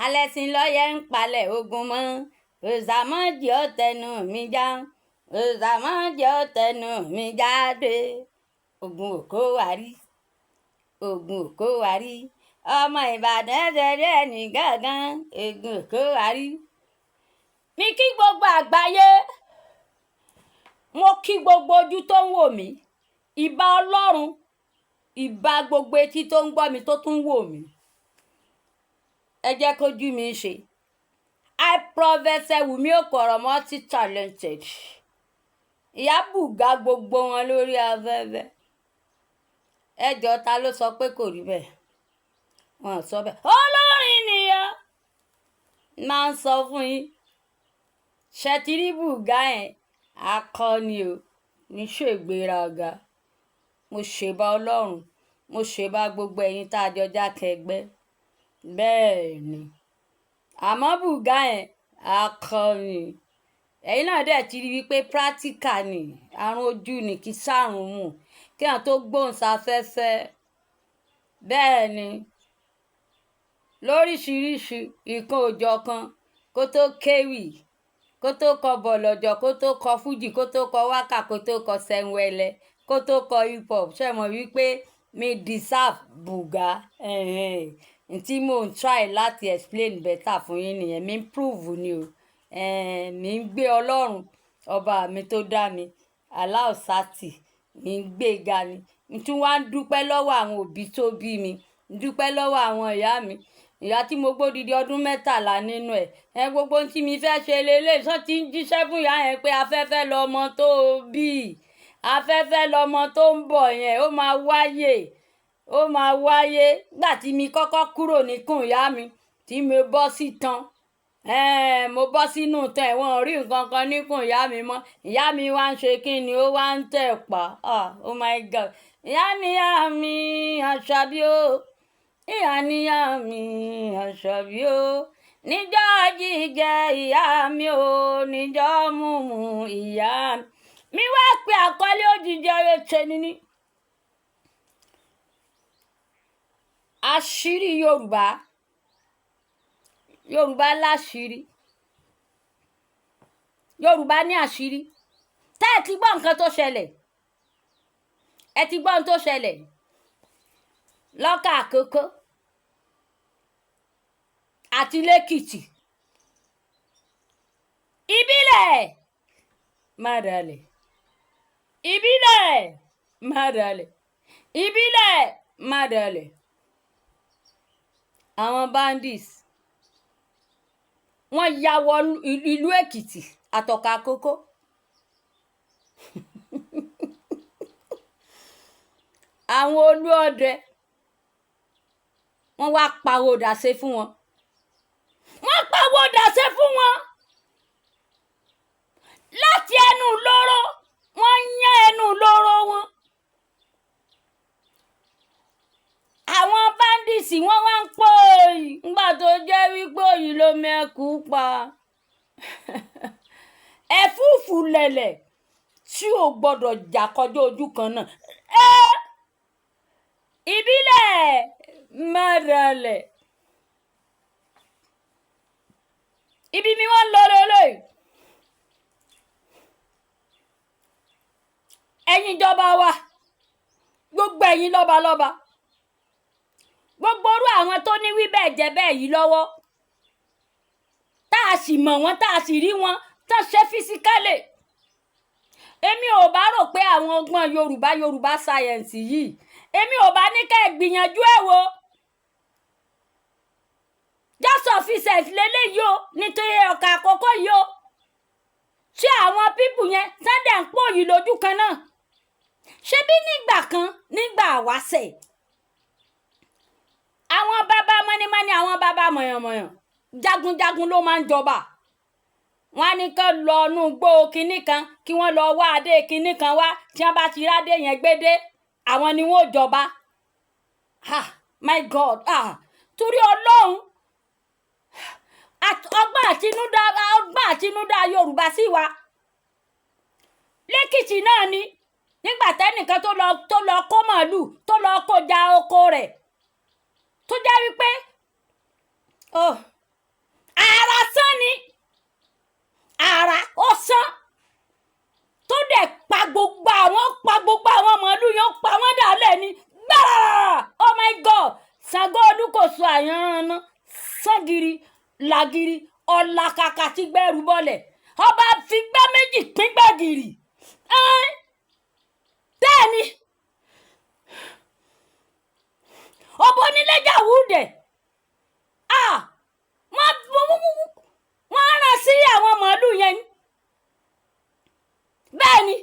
Alẹ́sìnlọ́yẹ̀ ń palẹ̀ ogun mọ́. Òsàmọ́jì ọ̀tẹnu mi já, òsàmọ́jì ọ̀tẹnu mi jáde. Ogun òkó wa rí, ogun òkó wa rí. Ọmọ Ìbàdàn ẹsẹ̀ rí ẹnì gángan, ogun òkó wa rí. Mi kí gbogbo àgbáyé, mo kí gbogbo ojú tó ń wò mí, ìbà Ọlọ́run, ìbà gbogbo etí tó ń gbọ́ mi tó tún ń wò mí. Ẹ jẹ́ kójú mi ṣe. I Professor Wùmí Òkòrò, multi talented. Ìyá bùgá gbogbo wọn lórí afẹ́fẹ́. Ẹ jọ, ta ló sọ pé kò rí bẹ́ẹ̀? Wọn sọ bẹ́ẹ̀. Olórin nìyẹn máa ń sọ fún yín. Ṣètìrí bùgá yẹn, akọni o, ní ṣègbéraga. Mo ṣèbà Ọlọ́run, mo ṣèbà gbogbo ẹ̀yin tá a jọ jákẹ́gbẹ́. Bẹ́ẹ̀ ni. Àmọ́ bùgá yẹn, akọni. Ẹ̀yin náà dẹ̀ ti rí wípé practical ni, àrùn ojú ni, kì í ṣàrùn mù. Kí àwọn tó gbóhùn sáfẹ́fẹ́. Bẹ́ẹ̀ ni. Lóríṣiríṣi ìkan òjọ̀ kan kó tó kéwì, kó tó kọ bọ̀lọ̀jọ̀, kó tó kọ fújì, kó tó kọ wákà, kó tó kọ sẹ́ńwẹ́lẹ́, kó tó kọ hip hop. Ṣé ẹ mọ̀ wípé mi deserve bùgá? Ntí mò ń try láti explain better fún yín nìyẹn. Mi ń prove ni o. Mi ń gbé Ọlọ́run, ọba mi tó dá mi, Allahu Sati, mi ń gbé ga ni. Mo tún wá ń dúpẹ́ lọ́wọ́ àwọn òbí tó bí mi, ń dúpẹ́ lọ́wọ́ àwọn ìyá mi. Ìyá tí mo gbódidi ọdún 13 nínú ẹ̀. Ẹ gbogbo ohun tí mi fẹ́ ṣe lélẹ̀, sọ ti ń jíṣẹ́ fún ìyá yẹn pé afẹ́fẹ́ lọmọ tó bí, afẹ́fẹ́ lọmọ tó ń bọ̀ yẹn, ó máa wáyé, ó máa wáyé. Nígbà tí mi kọ́kọ́ kúrò níkùn ìyá mi, tí mo bọ́ sí tán, mo bọ́ sínú tán ẹ̀, wọ́n rí nǹkan kan níkùn ìyá mi mọ́. Ìyá mi wá ń ṣe kí ni, ó wá ń tẹ̀ pa. Ah, oh my God. Ìyá níyà mi, Àṣàbí o. Ìyá níyà mi, Àṣàbí o. Níjọ́ jíjẹ ìyá mi o, níjọ́ múmu ìyá mi. Mi wá pe àkọlé òjijì ọ̀rẹ́ tẹni ní. Àṣírí Yorùbá. Yorùbá láṣìírí. Yorùbá ní àṣírí. Tẹ́ ẹ ti gbọ́ nǹkan tó ṣẹlẹ̀. Ẹ ti gbọ́ nǹkan tó ṣẹlẹ̀. Lọ́kà Àkókó àti lẹ́kìtì. Ìbílẹ̀ má dalẹ̀. Ìbílẹ̀ má dalẹ̀. Ìbílẹ̀ má dalẹ̀. Àwọn bandits wọ́n ya wọ ìlú Èkìtì àtọ̀kà Àkókó. Àwọn olú ọdẹ wọ́n wá pawó dàsé fún wọn. Wọ́n pawó dàsé fún wọn. Láti ẹnu lóró, wọ́n yán ẹnu lóró wọn. Àwọn bandits wọ́n wá ń pò òyì nígbà tó jẹ́ wípé òyì ló mẹ́kù pa. Ẹ̀fúùfù lẹ̀lẹ̀ tí ò gbọdọ̀ jà kọjá ojú kan náà. Ẹ́ ìbílẹ̀ má dalẹ̀. Ibi mi wọ́n lọ lélẹ̀. Ẹ̀yin ìjọba wa, gbogbo ẹ̀yin lọ́balọ́ba, gbogbo orú àwọn tó ní wí bẹ́ẹ̀ jẹ́ bẹ́ẹ̀ yìí lọ́wọ́, tá a sì mọ̀ wọ́n, tá a sì rí wọn, tá a ṣe físíkálì. Èmi ò bá rò pé àwọn ọgbọ́n Yorùbá Yorùbá sáyẹ̀nsì yìí, èmi ò bá ní ká ẹ gbìyànjú ẹ̀ wò. Just officers lélẹ́yìí o, nítorí ọkà àkọ́kọ́ yìí o. Ṣé àwọn pípù yẹn Sunday ń pò yìí lójú kan náà? Ṣebí nígbà kan, nígbà wáṣẹ̀, àwọn bàbá mọ́nímọ́ní, àwọn bàbá mọ̀yànmọ̀yàn, jagunjagun ló máa ń jọba. Wọ́n á ní kán lọ inú igbó kinní kan, kí wọ́n lọ wá adé kinní kan wá, tí wọ́n bá ti rádé yẹn gbédé, àwọn ni wọ́n ó jọba. Ah, my God, ah, torí Ọlọ́run, ọgbọ́n àtinúdá, ọgbọ́n àtinúdá Yorùbá sí wa. Lẹ́kìtì náà ni nígbà tẹ́nìkan tó lọ kó màálù, tó lọ kó ja oko rẹ̀, tó jẹ́ wípé oh, Giri làgìrì ọ̀làkàkà ti gbẹ́rù bọ́lẹ̀, ọba figbá méjì pín gbàgìrì. Bẹ́ẹ̀ ni ọba onílẹ̀jà wúdẹ̀, wọ́n rán sí àwọn màálù yẹn ni. Bẹ́ẹ̀ ni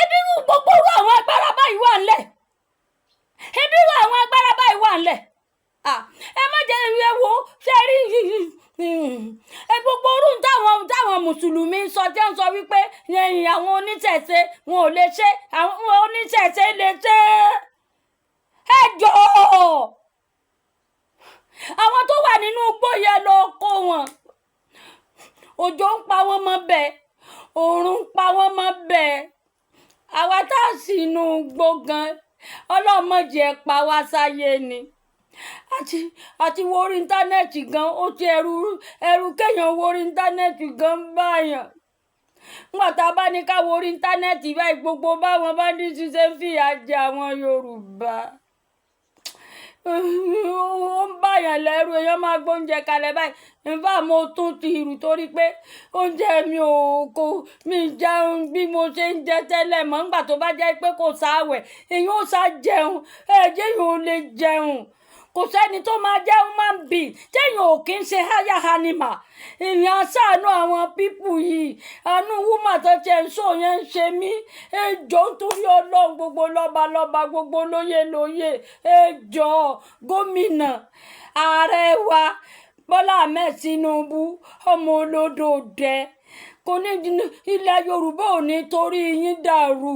ebi irú gbogbo irú àwọn agbára báyìí wà ńlẹ̀, ebi irú àwọn agbára báyìí wà ńlẹ̀. Ẹ má jẹ́ ẹ wo ṣe rí ẹ gbogbo orú táwọn mùsùlùmí ń sọ, tí wọ́n sọ wípé àwọn oníṣẹ̀ṣe wọn ò lè ṣe, àwọn oníṣẹ̀ṣe lè ṣe. Ẹ jọ̀ọ́, àwọn tó wà nínú igbó yẹn lọ kó wọn, òjò ń pa wọ́n mọ́ bẹ́ẹ̀, òòrùn ń pa wọ́n mọ́ bẹ́ẹ̀. Àwa tá a sì inú igbó gan, ọlọ́mọdé ẹ̀ pa wá sáyé ni. Àti wo orí íńtánẹ́ẹ̀tì gan, ó ti ẹrù kéèyàn wo orí íńtánẹ́ẹ̀tì gan ń báyàn. Nígbà tá a bá ní ká wo orí íńtánẹ́ẹ̀tì báyìí, gbogbo báwọn bá ní ṣiṣẹ́ ń fìyà jẹ àwọn Yorùbá. Ó ń báyàn lẹ́rù, èèyàn máa gbóúnjẹ kalẹ̀ báyìí. Nfa mo tún ti rù torí pé oúnjẹ mi ò kò mi jẹun bí mo ṣe ń jẹ tẹ́lẹ̀ mọ́. Nígbà tó bá jẹ́ pé kò sáwẹ̀, èèyàn ò sá jẹun, ẹ̀jẹ̀ yìí ò lè jẹun. Kò sẹ́ni tó máa jẹ́ human being téèyàn ò kí ń ṣe higher animal. Èèyàn ṣàánú àwọn pípù yìí, àánú woman tó tiẹ̀ ń sọ yẹn ń ṣe mí. Ẹ jọ̀ọ́ nítorí Ọlọ́run, gbogbo lọ́ba lọ́ba, gbogbo lóyè lóyè, ẹ jọ̀ọ́, gómìnà, ààrẹ wa Bọ́lá Ahmed Tinubu, ọmọ olódò dẹ, kò ní ilẹ̀ Yorùbá ò ní torí yín dàrú.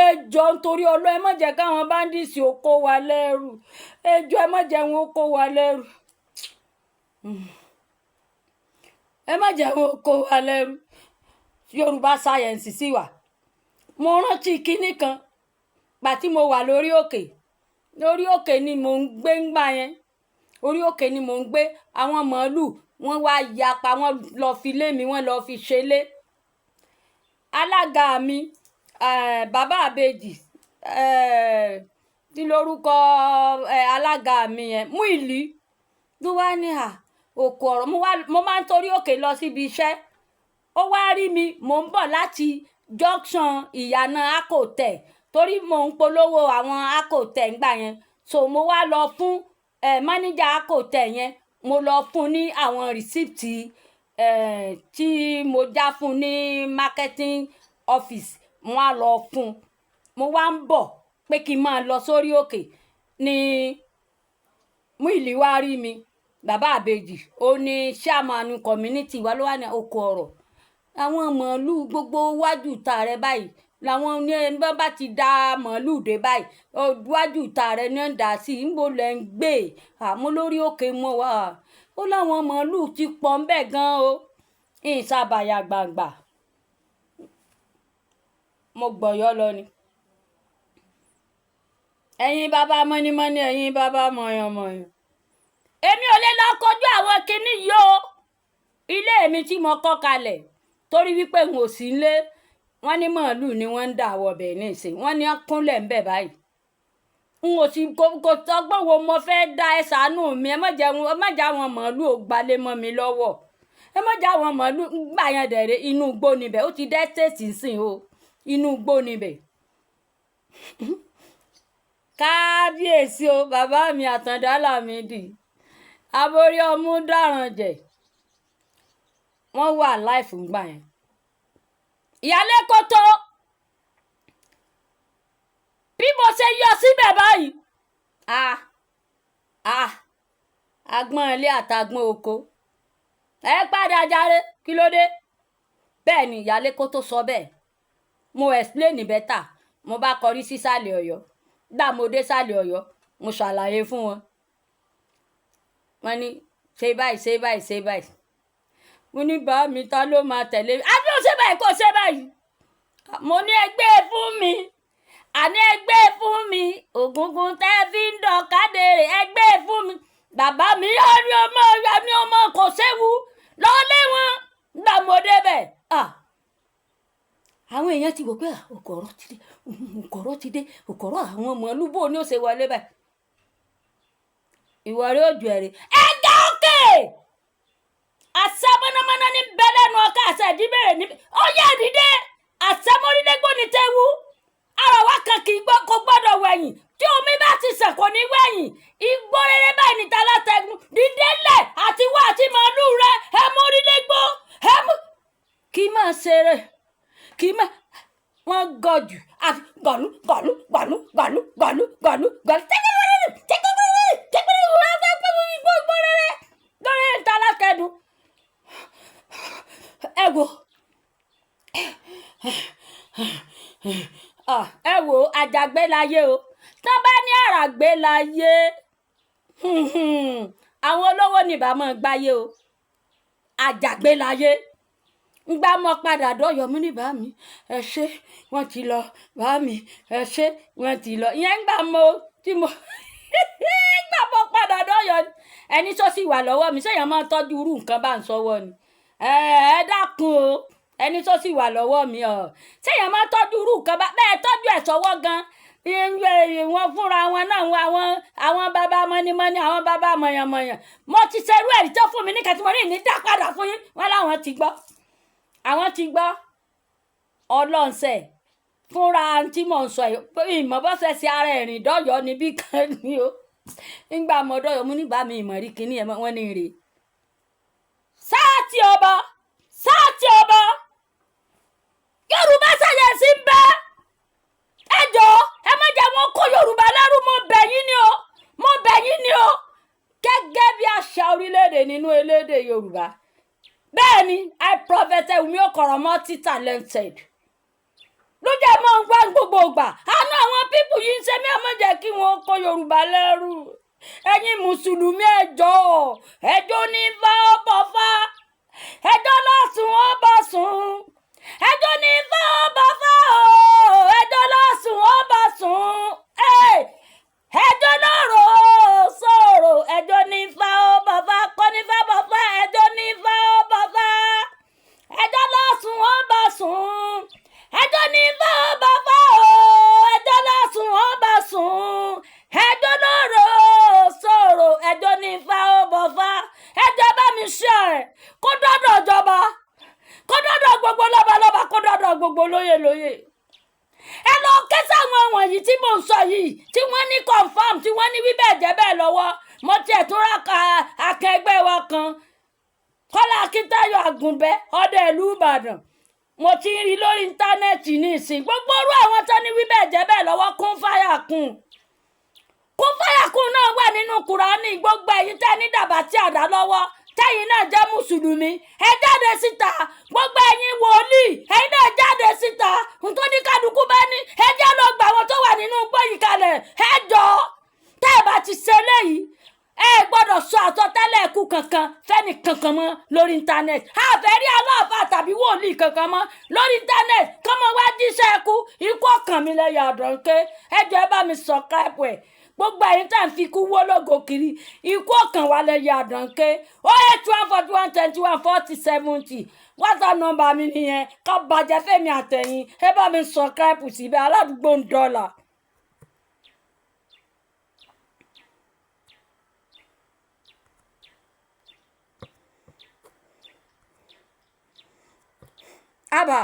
Ẹ jọ̀ọ́ nítorí Ọlọ́run, ẹ má jẹ́ káwọn bandits ó kó wa lẹ́rù. Ẹ jọ̀ọ́, ẹ má jẹ́ wọn ó kó wa lẹ́rù. Ẹ má jẹ́ wọn ó kó wa lẹ́rù. Yorùbá sáyẹ̀nsì sì wà. Mo rántí kinní kan gbà tí mo wà lórí òkè. Lórí òkè ni mò ń gbé ńgbà yẹn. Orí òkè ni mò ń gbé. Àwọn màálù wọ́n wá yapa, wọ́n lọ fi lé mi, wọ́n lọ fi ṣe lé. Alága mi, bàbá àbèjì, kí lorúkọ alága mi yẹn, Múìlì, ló wá ní à òkú ọ̀rọ̀. Mo máa ń torí òkè lọ síbi iṣẹ́. Ó wá rí mi, mò ń bọ̀ láti junction ìyànà Akotẹ, torí mò ń polówó àwọn Akotẹ ńgbà yẹn. So mo wá lọ fún manager Akotẹ yẹn, mo lọ fún ní àwọn receipt tí mo já fún ní marketing office. Mo wá lọ fún, mo wá ń bọ̀ pé kí n máa lọ sórí òkè ní Múìlì wá rí mi, bàbá àbèjì, ó ní chairman community wa, ló wà ní oko ọ̀rọ̀. Àwọn màálù gbogbo wájú ta rẹ báyìí làwọn ní ẹ bá ti da màálù dé báyìí, wájú ta rẹ ní ń dà sí i, níbo lẹ ń gbé? Àmọ́ lórí òkè mọ́ wa, ó láwọn màálù ti pọ̀ ń bẹ̀ gan o. Ìsàbàyà gbàǹgbà mo gbọ̀yọ́ lọ ni. Ẹ̀yin bàbá mọ́nímọ́ní, ẹ̀yin bàbá mọ̀yànmọ̀yàn, èmi ò lè lọ kojú àwọn kinní yìí o. Ilé mi tí mo kọ́ kalẹ̀, torí wípé n ò sí nílé, wọ́n ní màálù ni wọ́n ń dà wọbẹ̀ nísìn, wọ́n ní kúnlẹ̀ ń bẹ̀ báyìí. N ò sì kò tọgbọ́n wo mo fẹ́ dá. Ẹ ṣàánú mi, ẹ má jẹ́ àwọn màálù ò gbalé mọ́ mi lọ́wọ́, ẹ má jẹ́ àwọn màálù gbà yẹn dẹ̀rẹ̀. Inú igbó níbẹ̀, ó ti dẹ́ tètè sìn o, inú igbó níbẹ̀. Kábíyèsí o, bàbá mi Àtàndá Lámídì, aborí ọmú dáràn jẹ, wọ́n wà láìfù ńgbà yẹn. Ìyálé kótó bí mo ṣe yọ síbẹ̀ báyìí, agbọ́n ilé àtàgbọ́n oko, ẹ padà jáde, kí ló dé? Bẹ́ẹ̀ ni ìyálé kótó sọ bẹ́ẹ̀. Mo explain better. Mo bá kọrí sísàlẹ̀ Ọ̀yọ́. Gbà mo dé sàlẹ̀ Ọ̀yọ́, mo ṣàlàyé fún wọn. Wọ́n ní ṣe báyìí, ṣe báyìí, ṣe báyìí. Mo ní bá mi, ta ló máa tẹ̀lé mi? Àbí ó ṣe báyìí, kò ṣe báyìí. Mo ní ẹgbẹ́ fún mi, àní ẹgbẹ́ fún mi, ògúngún tẹ́ fi ń dọ̀kadèrè, ẹgbẹ́ fún mi. Bàbá mi yá ni ọmọ ya ni ọmọ, kò séwu lọ́lé wọn. Gbà mo débẹ̀, àwọn èèyàn ti wò pé òkòrò ti dé, òkòrò ti dé, òkòrò àwọn màálù bò ní ó ṣe wọlé báyìí. Ìwọ rí òjò ẹ̀rẹ̀ ẹ̀gá òkè àṣẹ mọ́nàmọ́ná ní bẹ́lẹ́nu ọkọ̀ àṣẹ ìdíbẹ̀rẹ̀ níbi ó yẹ ìdídé àṣẹ mọ́rílẹ́gbò ní tẹ́wú. Ara wa kan kì í gbọ́ kó gbọ́dọ̀ wẹ̀yìn, tí omi bá ti sàn kò ní wẹ̀yìn. Igbó rere báyìí níta látẹ̀gùn dídé lẹ̀ àti wá àti màálù rẹ ẹ mórílẹ́gbò ẹ mú. Kì í máa ṣeré, kì í máa wọ́n gọ̀jù àfi gọ̀lú gọ̀lú gọ̀lú gọ̀lú gọ̀lú gọ̀lú gọ̀lú igbó rere lórí níta látẹ̀dùn. Ẹ wo, ẹ wo, àjàgbé láyé o. Tán bá ní àràgbé láyé, àwọn olówó ní ìbámu gbáyé o. Àjàgbé láyé. Ngbà mọ padà dọ̀yọ̀ mú ní bá mi, ẹ ṣé wọ́n ti lọ, bá mi ẹ ṣé wọ́n ti lọ. Ìyẹn ngbà mo tí mo ngbà mo padà dọ̀yọ̀ ẹni tó sì wà lọ́wọ́ mi, ṣéyàn máa tọ́jú irú nǹkan bá ń sọ́wọ́ ni? Ẹ dákun o, ẹni tó sì wà lọ́wọ́ mi ọ̀ ṣéyàn máa tọ́jú irú nǹkan bá bẹ́ẹ̀ tọ́jú ẹ̀ sọ́wọ́ gan. Wọ́n fúnra wọn náà, àwọn bàbá mọ́nímọ́ní, àwọn bàbá mọ̀yànmọ̀yàn. Mo ti ṣerú ẹ̀rí tó fún mi ní kàtí mo ní dá padà fún yín. Wọ́n láwọn ti gbọ́, àwọn ti gbọ́. Ọlọ́ọ̀sẹ̀ fúnra tí mò ń sọ yìí, ìmọ̀ bọ́sẹ̀ sí ara ẹ̀rìn dọ́yọ̀ níbí kan ni o. Ńgbà mo dọ́yọ̀ mo nígbà mi ìmọ̀ rí kinní ẹ̀ wọ́n ní rè. Sáàtì ọba, sáàtì ọba, Yorùbá Science ń bẹ. Ẹ jọ̀ọ́, ẹ má jẹ́ wọn kó Yorùbá lẹ́rú. Mo bẹ̀ yín ni o, mo bẹ̀ yín ni o. Gẹ́gẹ́ bí àṣà orílẹ̀-èdè nínú elédè Yorùbá. Bẹ́ẹ̀ ni, I Prophet Wunmi Okoro multi talented. Ló jẹ́ mọ́ ń gbá gbogbo ìgbà. Àánú àwọn people yìí ń ṣe mí, àmọ́ jẹ́ kí wọ́n kó Yorùbá lẹ́rú. Ẹ̀yin Mùsùlùmí, ẹ jọ̀ọ́, ẹjọ́ ní bá ọbọ̀ fá. Ẹjọ́ lọ́sùn ọbọ̀ sùn. Ẹjọ́ ní bá ọbọ̀ fá o. Ẹjọ́ lọ́sùn ọbọ̀ sùn. Ẹjọ́ lọ́rọ̀ sọ̀rọ̀. Ẹjọ́ ní fá ọbọ̀ fá. Kọ́ ní fá bọ̀ fá. Ẹjọ́ ní fá ọbọ̀ fá. Ẹjọ́ lọ́sùn ọbọ̀ sùn. Ẹjọ́ ní fá ọbọ̀ fá o. Ẹjọ́ lọ́sùn ọbọ̀ sùn. Ẹjọ́ lọ́rọ̀ sọ̀rọ̀. Ẹjọ́ ní fá ọbọ̀ fá. Ẹjọ́ bá mi ṣe ẹ̀ kó dọ́dọ̀ ìjọba, kó dọ́dọ̀ gbogbo lọ́balọ́ba, kó dọ́dọ̀ gbogbo lóyè lóyè. Ẹ lọ ké sáwọn wọ̀nyí tí mò ń sọ yìí, tí wọ́n ní confam, tí wọ́n ní wí bẹ́ẹ̀ jẹ́ bẹ́ẹ̀ lọ́wọ́. Mo tiẹ̀ tún ra akẹgbẹ́ wa kan, Kọ́lá Akíntayọ̀ Àgùnbẹ́, ọdẹ ìlú Ìbàdàn. Mo ti ń rí lórí íńtánẹ́ẹ̀tì ní ìsìn. Gbogbo orú àwọn tó ní wí bẹ́ẹ̀ jẹ́ bẹ́ẹ̀ lọ́wọ́, kún fáyà kún. Kún fáyà kún náà wà nínú Kùránì. Gbogbo ẹ̀yin tẹ́ ní dàbà tí àdá lọ́wọ́, tẹ́yin náà jẹ́ Mùsùlùmí, ẹ jáde síta. Gbogbo ẹ̀yin wòlíì, ẹ̀yin náà jáde síta. Nítorí kálukú bá ní ẹ jẹ́ lọ gbà àwọn tó wà nínú igbó yìí kalẹ̀. Ẹ jọ̀ọ́, tẹ́ ẹ bá ti ṣe léyìí, ẹ gbọ́dọ̀ sọ àsọtẹ́lẹ̀ ikú kankan fẹ́ni kankan mọ́ lórí íńtánẹ́ẹ̀tì. A fẹ́ rí aláàfáà tàbí wòlíì kankan mọ́ lórí íńtánẹ́ẹ̀tì kọ́mọ wá jíṣẹ́ ikú. Ikú ọkàn mi lẹ́yìn àdánké. Ẹ jọ̀ọ́, ẹ bá mi subscribe ẹ̀. Gbogbo ẹ̀yin tá à ń fi ikú wó lógo kiri, ikú ọkàn wa lẹ́yìn àdánké. 081 41 21 40 70, WhatsApp number mi nìyẹn. Ká bàjẹ́ fẹ́mi àtẹ̀yìn. Ẹ bá mi subscribe síbẹ̀. Aládùúgbò ń dọ́là. Àbá.